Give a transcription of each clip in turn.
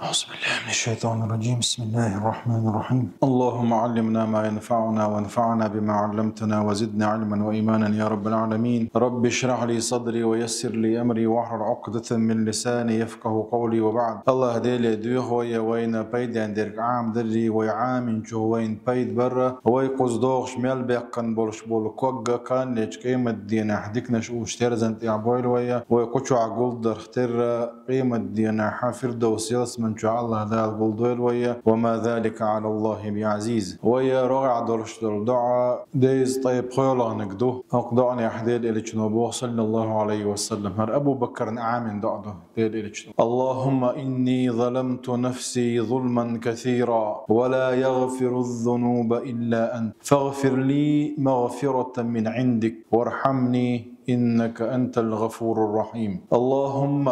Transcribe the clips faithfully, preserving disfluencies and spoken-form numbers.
أعوذ بالله من الشيطان الرجيم. بسم الله الرحمن الرحيم. اللهم علمنا ما ينفعنا وانفعنا بما علمتنا وزدنا علما وإيمانا يا رب العالمين. رب اشرح لي صدري ويسر لي أمري واحلل عقدة من لساني يفقهوا قولي وبعد. Аллах Деле дуьйхьа вайна пайден дерг Ӏамадарра, вай Ӏаминчух вайна пайда барра, вай кхуза догӀуш мел баьккхина болуш болу ког кханнечу къематдийнахь диканаш уьш терзан тӀехь бойла вай, вай кху чохь гулдарх терра, къематдийнахь Фирдовс ялсаман чохь Аллах Дала гулдойла вай, ва ма залика Ӏала Аллахи би Ӏазиз. Вай рогӀехь долуш долу доӀа деза тӀе пхоьалгӀаниг ду. ХӀокху доӀанехь Делан Элчано боху, саллаллаху Ӏалайхи ва саллам, хӀара Абу Бакарна Ӏамин доӀа ду Делан Элчано. اللهم إني ظلمت نفسي ظلما كثيرا ولا يغفر الذنوب إلا أنت فاغفر لي مغفرة من عندك وارحمني إنك أنت الغفور الرحيم. اللهم،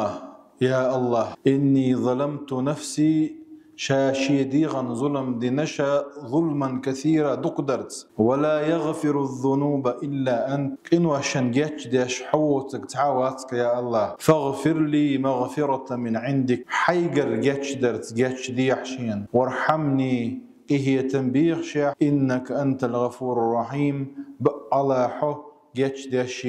я Аллах, إني ظلمت نفسي, ша шен дегӀан зулам дина ша, ظلما كثيرا, дукха дарца. ولا يغفر الذنوب إلا أنت, къиношна гечдеш хьо воцург цхьа а вац-кх, я Аллах. فاغفر لي مغفرة من عندك, хьайгара гечдарца гечдехьа шена. وارحمني, къинхетам бехьа шена, إنك أنت الغفور الرحيم, баккъала хьо гечдеш,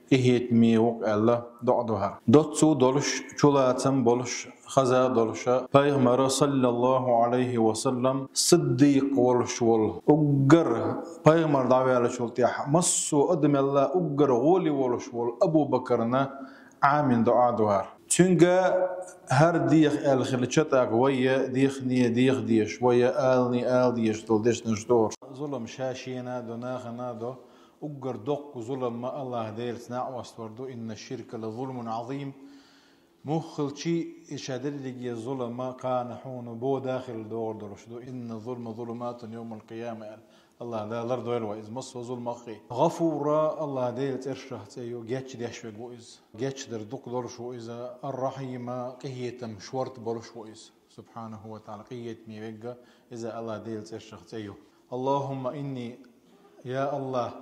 къинхетаме ву-кх аьлла доӀа ду хӀара. Доцца долуш, чулацам болуш, хаза долуш, пайхамар, саллаллаху Ӏалайхи ва саллам, сиддикъ волуш волу, уггар пайхамар дӀаваьллачул тӀаьхьа массо а адамелла уггар гӀоли волуш волу Абу Бакарна Ӏамин доӀа ду хӀара. Цуьнга хӀара деха аьлла хилча, тӀаккха вай дехне деха дезаш, вай алане ала дезаш долу дешнаш дохуш. Зулам ша шена а до, нахана а до, уггар доккха зулам ма Аллах Делаца накъост вар ду, إن الشرك لظلم عظيم. Муха хилча а, и ша дерриге зулам кхана хьуна бода хила догӀур долуш ду. إن الظلم ظلمات يوم القيامة аьлла. Аллах Дала лардойла вай иза массо а зуламах а. ГӀафур Аллах Делан цӀершах цӀе ю, гечдеш верг ву иза. Гечдар дукха долуш ву иза. Ар-Рахьим, къинхетам шорта болуш ву иза. Субхьанаху ва таӀала, къинхетаме верг, иза Аллах Делан цӀершах цӀе ю. اللهم إني, я Аллах,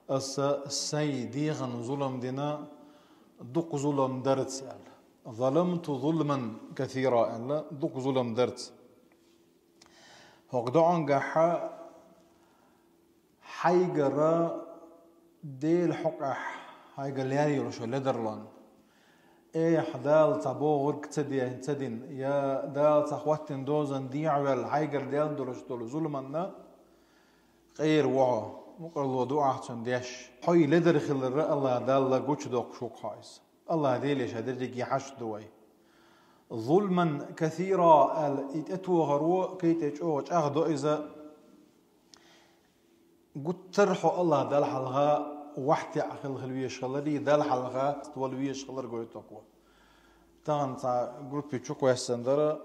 аса сайн дегӀан зулам дина дукха зулам дарца аьлла. ظلمت ظلما كثيرا аьлла, дукха зулам дарца. ХӀокху доӀангахь хьайгара Делан хьокъехь хьайга лер йолуш ледарлонна. Эхь, Дала цхьа бохург ца де-, ца дина, я Дала цхьа хӀоттина дозанна дехьаваьлла хьайгара даьлла долуш долу зуламанна къера ву хьо, мукъарло ду ахь цунна деш. Хьо и ледар хиларра Аллах Далла гучудоккхуш ву-кх хьо иза. Аллах Деле ша дерриге хьашт ду вай. ظلما كثيرا аьлла, и тӀетохаро кхин тӀе чӀогӀа чӀагӀдо иза. Гуттар а хьо Аллах Далла хьалха вахь-теӀа хила, хила везаш хиларе, Далла хьалха вала везаш хилар гойту хьо. Тахана цхьа группе чукхоьссина дара,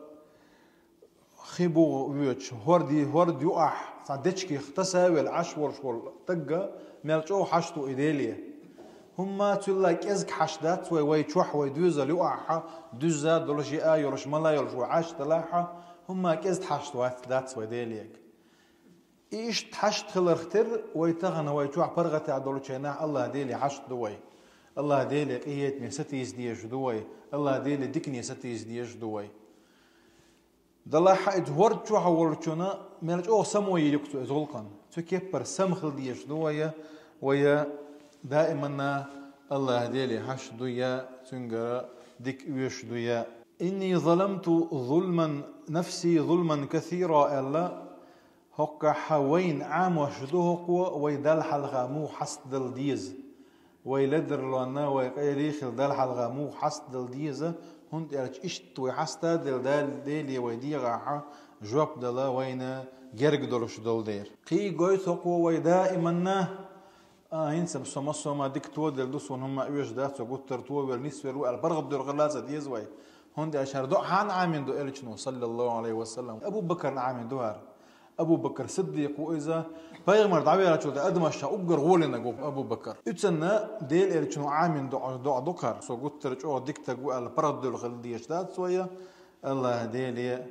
хи бугӀа воьдуш, хӀорда, хӀорда юкъахь цхьа дечкех таса а велла Ӏаш волуш волу стагга мел чӀогӀа хьашт ву и Деле. ХӀумма цул а кӀезиг хьашт дац вай, вай чохь, вай доьзал юкъахь дуьзза долуш, йиъа йолуш, мала йолуш вай Ӏаш далахь, хӀумма кӀезиг хьашт вац, дац вай Деле. И иштта хьашт хиларх терра, вай тахана вай чохь паргӀатехь долчу хенахь Аллах Деле хьашт ду вай. Аллах Деле къинхетаме сатийса дезаш ду вай. Аллах Деле дикане сатийса дезаш ду вай. Далахь а, иза хӀорда чохь волчунна мел чӀогӀа само йийр ю-кх цо иза гӀуллакхана. Цу кеппара сама хила дезаш ду вай, вай даиманна Аллах Деле хьашт ду я, цуьнгара дика оьшуш ду я. إني ظلمت ظلما نفسي ظلما كثيرا аьлла, хӀоккхахь вайна Ӏамош ду хӀокхо, вай Далла хьалха муха хьастадала деза. Вай ледарлонна, вай къайле хила Далла хьалха муха хьастадала деза, хӀунда аьлча иштта вай хьаста а делла, Дала, Деле вай дегӀахь жоп дала вайна герга долуш долу дера. Кхин гойту хӀокхо вай даиманна, а, хӀинца со массо а ма дика тоделла ду, суна хӀумма оьшуш дац, со гуттар а товелла, нисвелла ву аьлла, паргӀатдевлла хила ца деза вай. ХӀунда аьлча хӀара доӀа хьанна Ӏамийна ду Элчано, саллаллаху Ӏалайхи ва саллам? Абу Бакарна Ӏамийна ду хӀара. Абу Бакар Сиддикъ ву иза. Пайхамар дӀавеллачул тӀаьхьа адамашна уггар гӀолинарг ву Абу Бакар. Оьцанна Делан Элчано Ӏамийна доӀа, доӀа ду-кх хӀара. Со гуттар а чӀогӀа дика стаг ву аьлла, паргӀатдевлла хила дезаш дац вай, Аллах Деле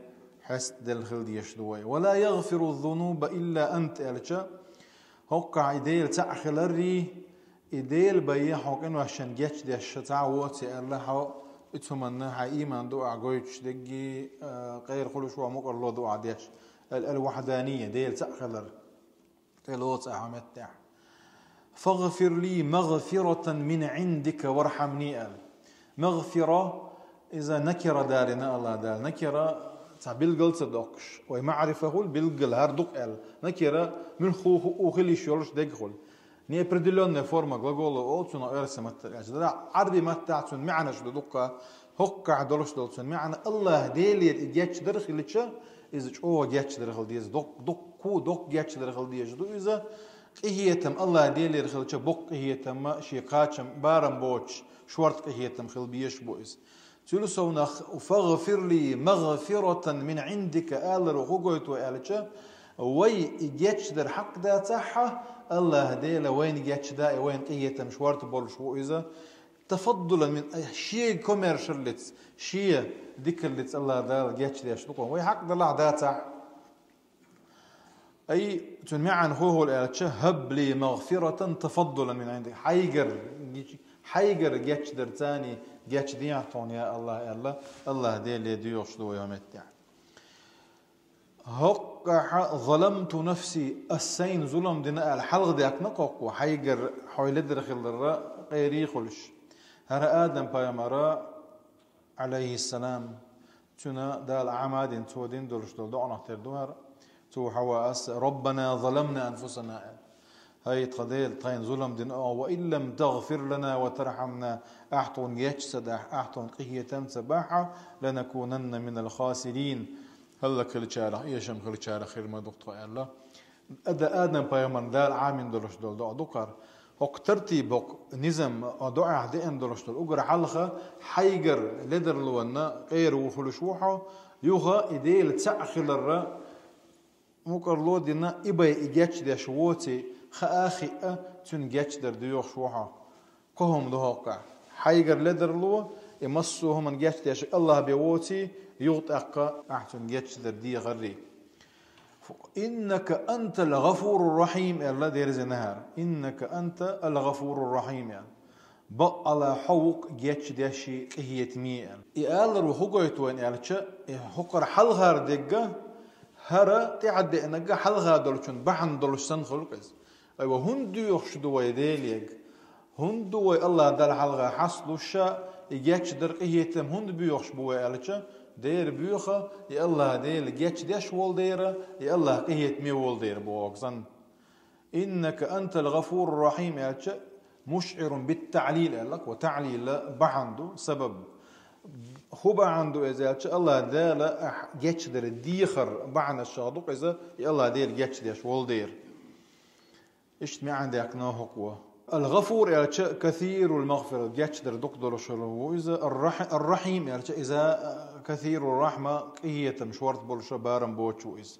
хьестаделла хила дезаш ду вай. ولا يغفر الذنوب إلا أنت аьлча, хӀоккхахь и Дела цхьаъ хиларрий, и Дела бен хьо къиношна гечдеш цхьа а воций аьлла, хьо Ицу манна хьай иман дуӀа гойтуш дегги, а, къера хуьлуш ван мукъарло дуӀа деш. Ал-, ал-вахьданийя, Дела цаӀ хилар. ТӀелоцу ахьа меттехь. «Фагъфир ли магъфиратан мин Ӏиндика вархьамни», аьлла. Магъфира, иза накира далийна Аллах Дала. Накира цхьа билгал ца доккхуш. Вай маӀрифа хуьлу билггал хӀара дукха аьлла. Накира муьлхха хӀу-, хӀу хила йиш йолуш деггахула. Неопределённая форма глагола олу цунах оьрсийн маттахь аьлча. Дара Ӏарбийн маттахь цуьнан маьӀнаш ду дуккха, хӀоккхахь долуш долу цуьнан маьӀна Аллах Делера и гечдар хилча, иза чӀогӀа гечдар хила деза. Доккха, доккха, доккха гечдар хила дезаш ду иза. Къинхетам Аллах Делера хилча, боккха къинхетам, шен кхачам барам боцуш, шорта къинхетам хила безаш бу иза. Цуьнан совнах «Фагъфир ли магъфиратан мин Ӏиндика» аларо хӀу гойту вай аьлча, вай и гечдар хьакъ дацахь а, Аллах Дела вайна гечда, и вайна къинхетам шорта болуш ву иза. Тафаддулан мин, шен коммершаллица, шен дикаллица Аллах Дала гечдеш ду-кх вай хьакъ далахь дацахь. Ай, цуьнан маьӀна хӀун хуьлу аьлча, «Хаб ли магъфиратан тафаддулан мин Ӏиндик». Хьайгара, хьайгара гечдар царний гечдехьа тхуна, я Аллах, аьлла, Аллах Деле доьхуш ду вай хӀокху меттехь. «ХӀоккхахь заламту нафси», ас сайна зулам дина аьлла хьалхадаьккхина-кх хӀокхо, хьайгара хьо ледара хиларна къера хуьлуш. ХӀара Адам-пайхамара, Ӏалайхиссалам, цуьнан Дала Ӏама а дина, цо дина долуш долу доӀанах тера ду хӀара. Цо хьаваьлла: «Роббана заламна анфусана», аьлла. ХӀай тхан Дела, тхайна зулам дина оха, «ва ин лам тагъфир лана ва тархьамна», ахь тхуна геч ца дахь, ахь тхуна къинхетам ца бахь, «ланакунанна минал хасирин», хӀаллакьхилчарах, эшам хилчарах хир ма ду-кх тхо аьлла. Ада-, Адам-пайхамарна Дала Ӏамийна долуш долу доӀа ду-кх хӀара. ХӀокху тартиб, хӀокху низам, а, доӀехь деана долуш долу уггар хьалха хьайгара ледарлонна къера ву хуьлуш ву хьо, юха и Дела цхьаъ хиларна мукъарло дина, и бай и гечдеш воций, хаа а хиъна, цуьнан гечдар доьхуш ву хьо. Кхо хӀума ду хӀокхахь. Хьайгара ледарло, и массо а хӀуманна гечдеш Аллах бен воций, юха тӀаккха ахь цуьнан гечдар дехаррий. «Иннака антал гъафурур рахьим», аьлла дерзина хӀара. «Иннака антал гъафурур рахьим», аьлла. Баккъала хьо ву-кх гечдеши къинхетамеи аьлла. И аларо хӀу гойту вайна аьлча, и хӀокхара хьалхара дегга, хӀара тӀаьхьа деанарг хьалха долчун бахьана долуш санна хуьлу-кх иза. Айва, хӀунда доьхуш ду вай Делега? ХӀунда ду вай Аллах Далла хьалха хьасталуш, и гечдар, къинхетам хӀунда боьхуш бу вай аьлча, дера боьха, и Аллах Дела гечдеш волу дера, и Аллах къинхетаме волу дера боху санна. «Иннака антал гъафурур рахьим» аьлча, мушӀирун бит таълил аьлла-кх, ва таълила бахьана ду, сабаб. ХӀун бахьана ду иза аьлча, Аллах Дала ахь гечдар дехар бахьанашах ду-кх иза, и Аллах Дела гечдеш волу дера. Иштта маьӀна даьккхина хӀокхо. Ал-Гъафур аьлча касирул магъфира, гечдар дукха долуш ву иза, ар-Рахь-, ар-Рахьим аьлча иза, а, касирул рахьма, къинхетам шорта болуш, барам боцуш ву иза.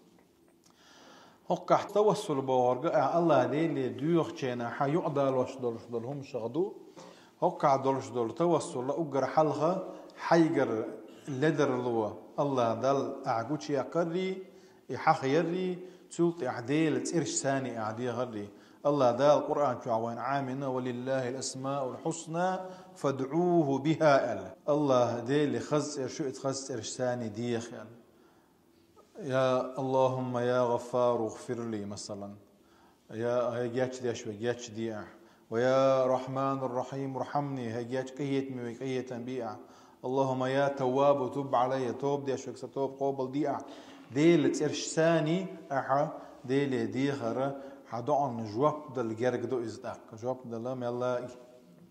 ХӀокхахь тавассул бохург а Аллах Деле доьхучу хенахь юкъадалош долуш долу хӀуманашах ду. ХӀокхахь долуш долу тавассул уггар хьалха хьайгара ледарло Аллах Далла ахь гучуяккхаррий, и хьахаяррий, цул тӀаьхьа Делан цӀераш царний ахь дехаррий. Аллах Дала Къуръан чохь вайна Ӏамийна: «Ва лиллахил асмаул хьусна фадӀуху биха», аьлла. Аллах Деле хаза цӀераш ю, и хаза цӀераш царний деха аьлла. Я Аллахумма я Гъаффару гъфирли, масалан. Я, хӀай гечдеш ве, гечде ахь. Ва я Рахьманур Рахьим, урхьамни, хӀай геч-, къинхетаме ве, къинхетам бе ахь. Аллахумма я Таввабу, туб Ӏалайя, тоба деш ве, сан тоба къобалде ахь. Делан цӀераш царний ахьа Деле дехар, хьан доӀанна жоп дала герга ду иза тӀаккха. Жоп дала мелла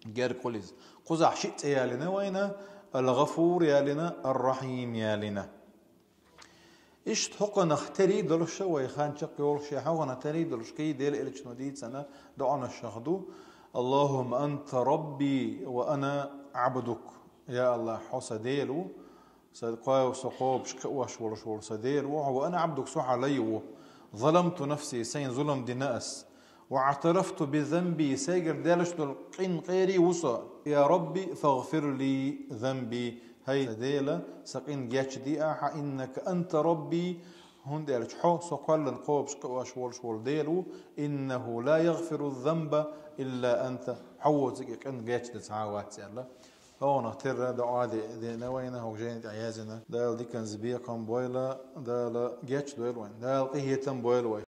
герга хуьлу иза. Кхузахь шиъ цӀе ялийна вайна, Ал-Гъафур ялийна, Ар-Рахьим ялийна. Иштта хӀокхунах терий долуш, вай хан чекхйолуш, я хӀокхунах терий долуш, кхин Делан элчано дийцина доӀанашах ду: «Аллахумма анта рабби ва ана Ӏабдук». Я Аллах, хьо сан Дела ву, сан кхо-, со кхобуш, кхиош волуш волу сан Дела ву хьо, ва ана Ӏабдук, со хьан лай ву. Заламту нафси, сайна зулам дина ас. Ва аътарафту би занби, сайгара даьллаш долу къин къерий ву со. Я Рабби, фагъфир ли занби. ХӀай Дела, сан къин гечде ахьа, иннака анта Рабби, хӀунда аьлча хьо со кхоьллина кхобуш, кхиош волуш волу Дела ву, иннаху ла ягъфиру занба илла анта, хьо воцург и къин гечдан цхьа а вац аьлла. Оаха тера дуӀа де-, деана вайна, хӀокху жайна тӀехь яздина. Дала диканца бекхам бойла, Дала гечдойла вайн. Дала къинхетам бойла вай.